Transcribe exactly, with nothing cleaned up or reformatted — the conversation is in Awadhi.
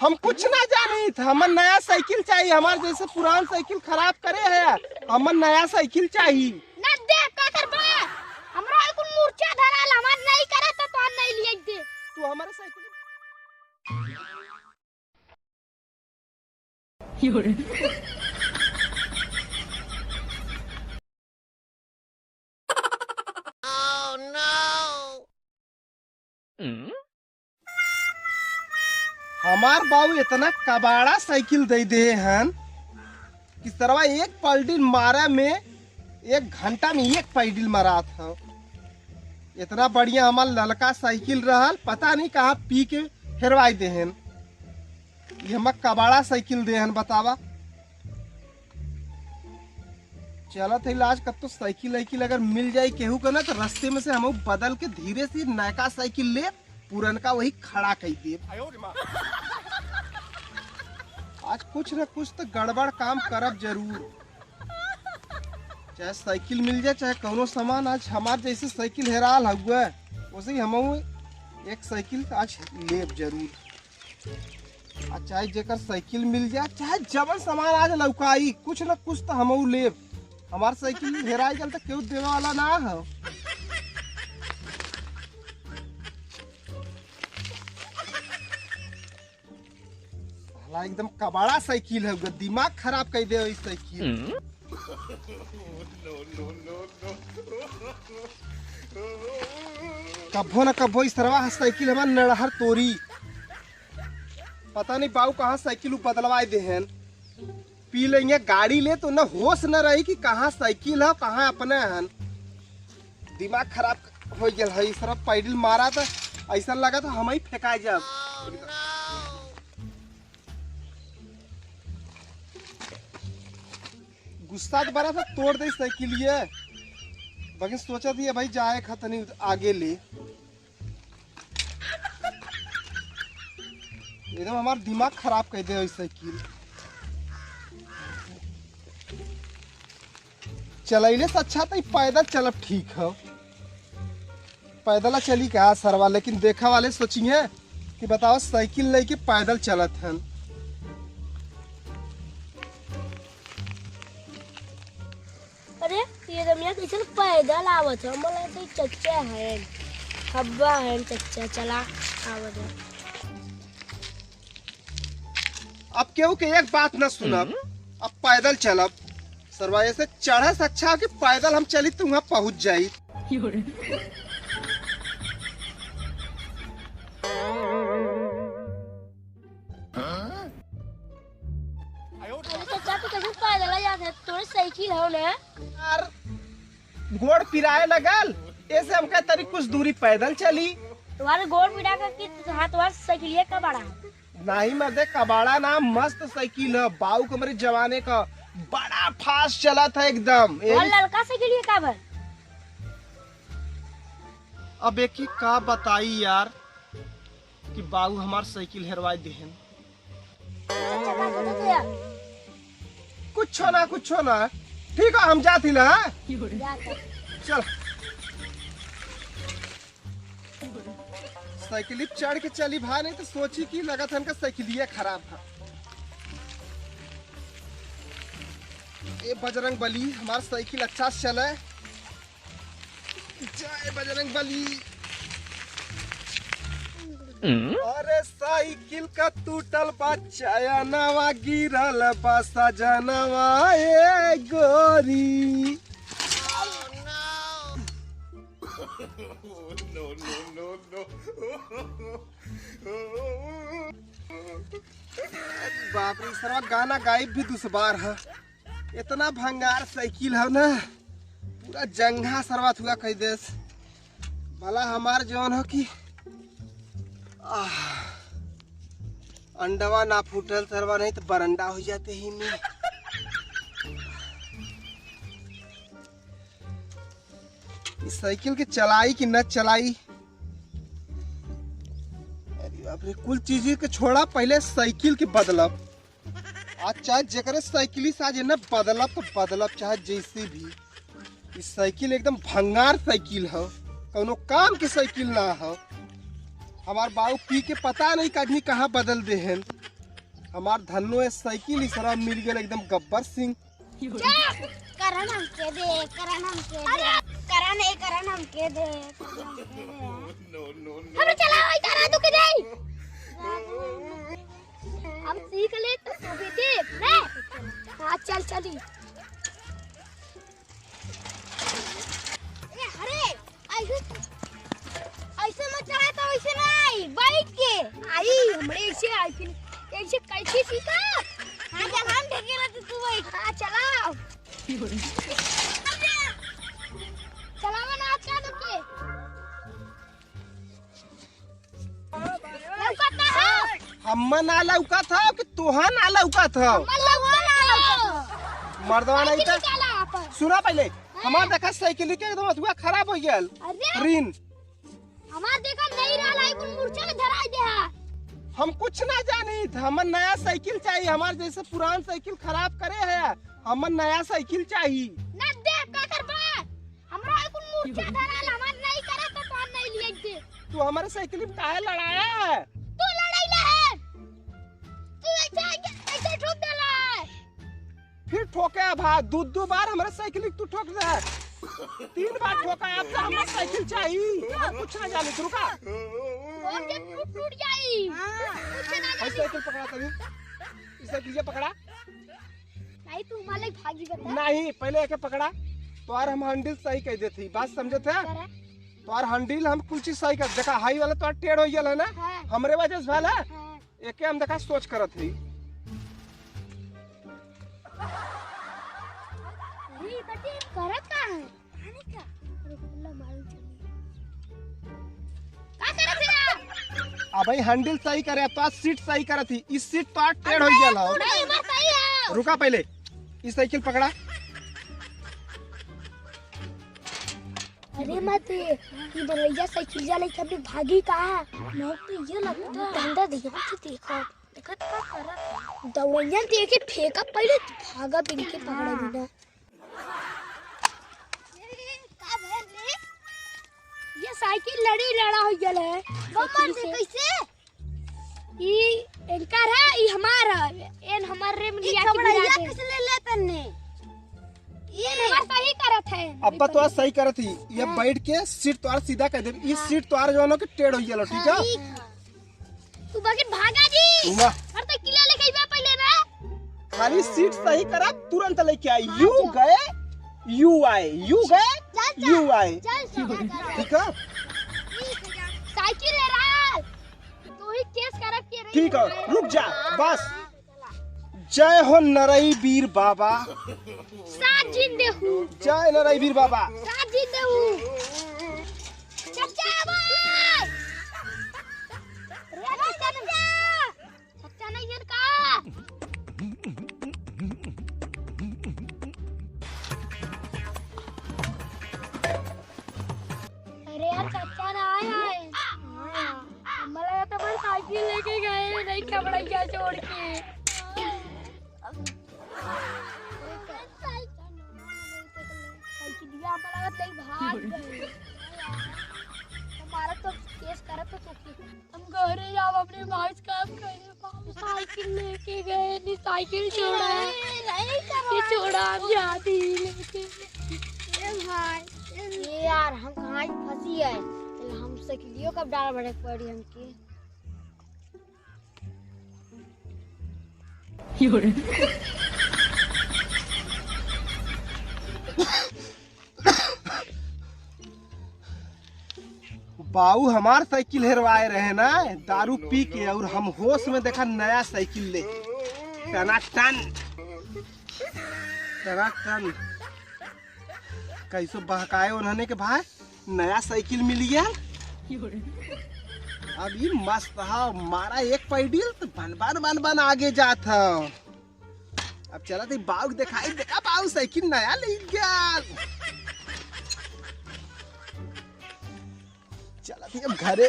हम कुछ ना जानित, हमन नया साइकिल चाही। हमार जैसे पुरान साइकिल खराब करे है, हमन नया साइकिल चाही। ना दे, का करबा? हमरा कुल मूर्छा धराल, हमार नहीं करे तो तोहर नहीं लिए दे। तू हमारे साइकिल हमार बाऊ इतना कबाड़ा साइकिल दे दे हन कि सरवा एक पैडिल मारे में एक घंटा में एक पैडिल मारत हौ। इतना बढ़िया हमार ललका साइकिल रहल, पता नहीं कहाँ पी के हेरवाई देहेन। ये हमार कबाड़ा साइकिल देहेन, बतावा। चलत है इलाज, कब तो साइकिल वाइकिल अगर मिल जाई केहू के ना, तो रास्ते में से हम बदल के धीरे से नयका साइकिल ले, पुरनका वही खड़ा कर दे। आज कुछ न कुछ तो गड़बड़ काम करब जरूर, चाहे साइकिल मिल जाए, चाहे कौनो सामान। आज हमार जैसे साइकिल हेराल हुआ, वैसे ही हम एक साइकिल आज लेब जरूर। आ चाहे जेकर साइकिल मिल जाए, चाहे जवन सामान आज लौकाई, कुछ न कुछ तो हमहू लेब। हमार साइकिल हेराई गल तो केहू देवे वाला ना हो। साला एकदम कबाड़ा साइकिल है, दिमाग खराब कर दे इस साइकिल। कभो न कभो इस तरह साइकिल हमार नड़हर तोरी। पता नहीं बाऊ कहाँ साइकिल उ बदलवाए देहेन। पी लेंगे गाड़ी ले तो न होश न रही कि कहाँ साइकिल है, कहाँ अपने हन। दिमाग खराब हो गया है, इस तरह पैडिल मारा तो ऐसा लगा तो हम ही फेंका जाब। गुस्सा तो बड़ा था, तोड़ दे साइकिलिए, लेकिन सोचा थी भाई जाए खतनी आगे ले। एकदम हमार दिमाग खराब कर दे साइकिल। चलैले से अच्छा तो ई पैदल चलब ठीक है। पैदल चली का सरवा, लेकिन देखा वाले सोचिए कि बताओ साइकिल लेके पैदल चलत हन। अरे, ये रमिया कैसन पैदल आवत है? मला तो चच्चा है, हब्बा है चच्चा, चला आवत है। अब केहू के एक बात न सुनब, हम्म। अब पैदल चलब। सरवा, ऐसे चढ़े से अच्छा हो कि पैदल हम चली तो वहाँ पहुँच जाई। अरे चच्चा, तू कैसे पैदल आ जात है? तोरे साइकिल हो ना? यार, गोड़ पिराए लगल, ऐसे हम कहे तनी कुछ दूरी पैदल चली। तुम्हारे गोड़ पिरा का कि हाँ, तुम्हारे साइकिलिया कबाड़ा है। नहीं मर्दे, कबाड़ा ना, मस्त साइकिल है, बाऊ के हमरे जमाने का, बड़ा फास्ट चलत है एकदम। और यही ललका साइकिलिया का भर? अब एक ही का बताई यार, कि बाऊ हमार साइकिल हेरवाई देहन। अच्छा, का बोलत है यार? कुछो ना, कुछो ना। ठीक है, हम जात ही ना, हाँ? जा, जा। चल। साइकिल चढ़ के चली भाई, नहीं तो सोची कि लगत है इनका साइकिलिया खराब है। ए बजरंग बली, हमार साइकिल अच्छा से चले। जय बजरंग बली। अरे साइकिल का टूटल बा चयनवा, गिरल बा सजनवा ए गोरी। बाप रे, सरवा गाना गायब भी दुश्वार है। इतना भंगार साइकिल है ना, पूरा जंघा सरवा थुआ कह देस। भला हमार जौन हो कि, आह, अंडवा ना फूटल सरवा, नहीं तो बरंडा हो जाते ही में। इस साइकिल के चलाई कि न चलाई? अरे बाप रे, कुल चीज के छोड़ा, पहले साइकिल के बदलब। आज चाहे जेकरे साइकिल से आज न बदलब तो बदलब, चाहे जैसे भी। ई साइकिल एकदम भंगार साइकिल ह, कौनो काम के साइकिल ना ह। हमार बाऊ पी के पता नहीं कखनी कहाँ बदल दे हैं। हमार धन्नो ये साइकिल ही सारा मिल गया एकदम गब्बर सिंह। जा, करन हमके दे, करन हमके दे, अरे! करन ए, करन हमके दे, करन हमके दे। No, no, no। हमरे चलाओ, आई तारा तू के दे। हम सीख ले तो तू भी दे, ले। हाँ, चल, चली। ए, अरे, ऐसे, ऐसे मत चला तो ऐसे नहीं, बैठ के। आई, हमरे ऐसे आई फिर, ऐसे कैसे सीखा? हाँ, चल, हम ढकेला तो तू बैठ। हाँ, चलाओ। चलावा ना, अच्छा रुके। लौकत ना हो। हम्मा ना लौकत हो कि तोहा ना लौकत हो? हम्मा लौकत ना हो। मर्दवा नहीं तो। साइकिल निकाला अपन। सुना पहले, हाँ। हमार देखा साइकिल के एकदम अथुआ खराब हो गया। अरे। रिन। हमार देखा नहीं रहला, कुल मुर्चा में धराई दे हा। हम कुछ ना जानी, हमें नया साइकिल चाहिए। हमार जैसे पुरान साइकिल खराब करे है, हमें नया साइकिल चाहिए। ना दे, का करबा? हमरा कुल मुर्चा धराल, हमार नहीं करे तो तोहार नहीं लिए दे। तू हमारे साइकिल में काहे लड़ाया है? तू लड़ाइला है। तू ऐसे, ऐसे, ऐसे ठोक देला है। फिर ठोके अब, हाँ, दो, दो बार हमारे साइकिल तू ठोक दे। तीन बार ठोका, अब तो हमारे साइकिल चाहिए। हम कुछ ना जाने, तू रुका। और ये टूट, टूट जाई। कुछ ना और जाने। साइकिल पकड़ा तभी। इस साइकिल ये पकड़ा। नहीं, तू हमारे भागी बता। नहीं, पहले एके पकड़ा, तोहार हम हैंडल सही कर देत ही, बात समझत है? करे। तोहार हैंडल हम कुल चीज सही कर, देखा, हाई वाला तोहार टेढ़ हो गया है ना, हाँ। हमरे वजह से भला। हाँ। एके हम देखा सोच करत ही। अरे, बटे, करत का है? पानी का? अरे, खुला मालूम चली। का करत है? अब भाई हैंडल सही करे, तो आज सीट सही करत ही। इस सीट तो आज टेढ़ हो गया हो। नहीं, हमार सही है। रुका पहले, इस साइकिल पकड़ा। अरे मत, ये बलैया साइकिल जा लेके अभी भागी का? मैं तो ये लगता है। डंडा देखो, तो देखो। देखत का करत? दौड़ैया देखे फेंका पहले, भागा बिन के पकड़ा बिना। का भइल रे? ये साइकिल लड़ी लड़ा हो गल है। बम्मा साइकिल से। कैसे? ई एनकर है, ई हमार है। एन हमार रे में ई लिया के खबड़ैया गिरा दे। कैसे ले ले तन्ने? ये एन नहीं। हमार सही करत है। अब्बा तो आज सही करत ही। ये हाँ। बैठ के सीट तोहार सीधा कर दे। ई हाँ। सीट तोहार जौन हो के टेढ़ हो गल, ठीक है? हाँ, ठीक है। तू बगिन भागा जी। वाह। अरे तो किला लेके अइबे पहले ना। खाली सीट सही करा, तुरंत लेके आई। हाँ, यू चल। गए, यू आए, यू गए, चल, चल। यू आए। चल, चल, चल, चल। ठीक है? साइकिल ले रहा है। तू ही केस करब के रही ठीक है, है। रुक जा, हाँ, बस। हाँ, चला। जय हो नरई वीर बाबा। साथ जिंदे हूँ। जय नरई वीर बाबा। साथ जिंदे हूँ। चच्चा आवा। रे चच्चा, चच्चा। चच्चा नहीं है का? अरे यार, चच्चा ना आए, आए। हाँ। हमारा तो बस साइकिल लेके गए, नहीं खबड़ैया छोड़ के। साइकिलिया हमारा तो भाग गए। हमारा तो केस करत तो चुकी। हम घरे जाओ, अपने भाई से काम करे। बाबू साइकिल लेके गए, नहीं साइकिल छोड़ा। नहीं, नहीं ये छोड़ा, हम जाती ही लेके। ए भाई, ए यार, हम कहाँ ही फंसी है। चल, हम साइकिलियो कब डाल बड़े पड़ी हमके। बाऊ हमार साइकिल हेरवाए रहे ना, दारू पी के, और हम होश में देखा नया साइकिल ले। टनाटन, टनाटन। कैसो बहकाए उन्होंने के भाई, नया साइकिल मिल गया। अब ये मस्त हा, मारा एक पैडिल तो बन बन बन बन आगे जात हा। अब चला थे बाऊ के दिखाई, देखा बाऊ साइकिल नया ले गया। चला थे अब घरे।